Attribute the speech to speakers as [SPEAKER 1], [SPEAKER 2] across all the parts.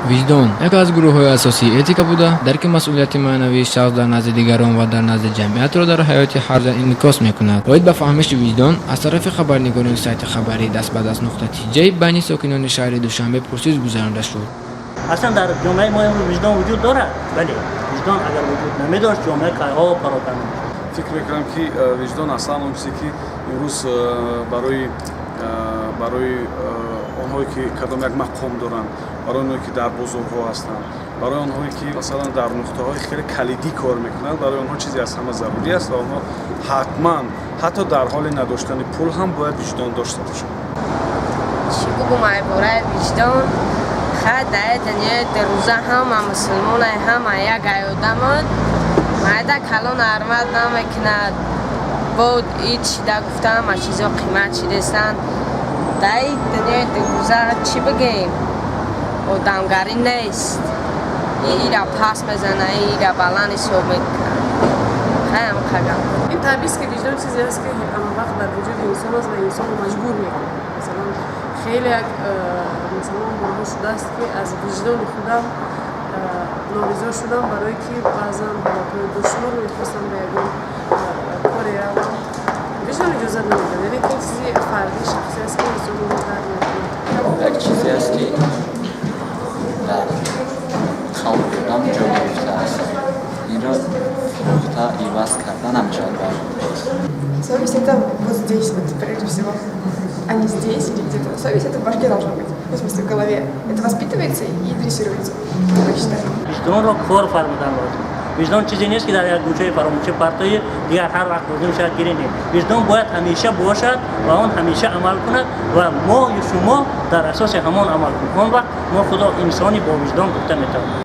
[SPEAKER 1] Виҷдон яке аз гурӯҳҳои асосии этика буда, дарки масъулияти маънавии шахс дар назди дигарон ва дар назди ҷамъиятро дар ҳаёти ҳаррӯза инъикос мекунад. Оид ба фаҳмиши виҷдон аз тарафи хабарнигорони сайти хабарии дастбадаст.тж байни сокинони шаҳри Душанбе пурсиш гузаронида шуд.
[SPEAKER 2] Аслан дар ҷомеаи мо имрӯз виҷдон вуҷуд дорад? Бале, виҷдон агар вуҷуд намедошт, ҷомеа кайҳо пароканда мешуд.
[SPEAKER 3] Фикр мекунам, ки виҷдон аслан он чизе, ки имрӯз барои онҳое, ки кадом як мақом доранд, барои онҳое, ки дар бозорҳо ҳастанд, барои онҳое, ки масалан дар нуқтаҳои хеле калидӣ кор мекунанд, барои онҳо чизе аз ҳама зарурӣ аст ва онҳо ҳатман ҳатто дар ҳоли надоштани пул ҳам бояд виҷдон дошта бошанд.
[SPEAKER 4] Чӣ бугум ай бораи виҷдон? Хай, дар дунёи дурӯза ҳама мусулмонай, ҳама як ай одамод. Майда калон ҳурмат намекунад. Бо ид шида гуфта, ҳама чизо қимат шидестанд. Дар дунёи дурӯза чӣ бигем, одамгарӣ нест. Ира пас мезана, ира баланд ҳисоб мекунад. Хай, ҳамқагам.
[SPEAKER 5] Ин табиист, ки виҷдон чизе аст, ки ҳамавақт дар вуҷуди инсон аст ва инсонро маҷбур мекунад. Масалан, хеле як масалан борҳо шудааст, ки аз виҷдони худам норизо шудам, барое ки баъзан ҳолатҳои душвор мехостам ба ягон коре равам, виҷдон иҷозат намедод. Яъне ки ин чизи фардӣ, шахсӣ аст, ки инсон онро дарк мекунад.
[SPEAKER 6] Як чизе аст, ки дар қалби одам ҷо гирифтааст. Инро фурӯхта, иваз карда намешавад ба
[SPEAKER 7] Совесть — это вот здесь, вот, прежде всего. А не здесь или где-то. Совесть — это в башке должна быть. Ну, в смысле, в голове. Это воспитывается и дрессируется, я считаю.
[SPEAKER 2] Виҷдонро кор фармудан лозим. Виҷдон чизе нест, ки дар як гӯшаи фаромӯшӣ партои, дигар ҳар вақт лозим шавад, гирӣ. Не, виҷдон бояд ҳамеша бошад ва он ҳамеша амал кунад ва мо шумо дар асоси ҳамон амал кунем. Он вақт мо худро инсони бо виҷдон гуфта метавонем.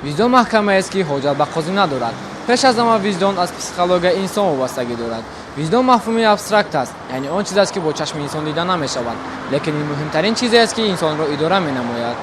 [SPEAKER 1] Виҷдон маҳкамаест, ки ҳоҷат ба қозӣ надорад. Пеш аз ҳама виҷдон аз психологияи инсон вобастагӣ дорад. Виҷдон мафҳуми абстракт аст, яъне он чиз аст, ки бо чашми инсон дида намешавад, лекин ин муҳимтарин чизест, ки инсонро идора менамояд.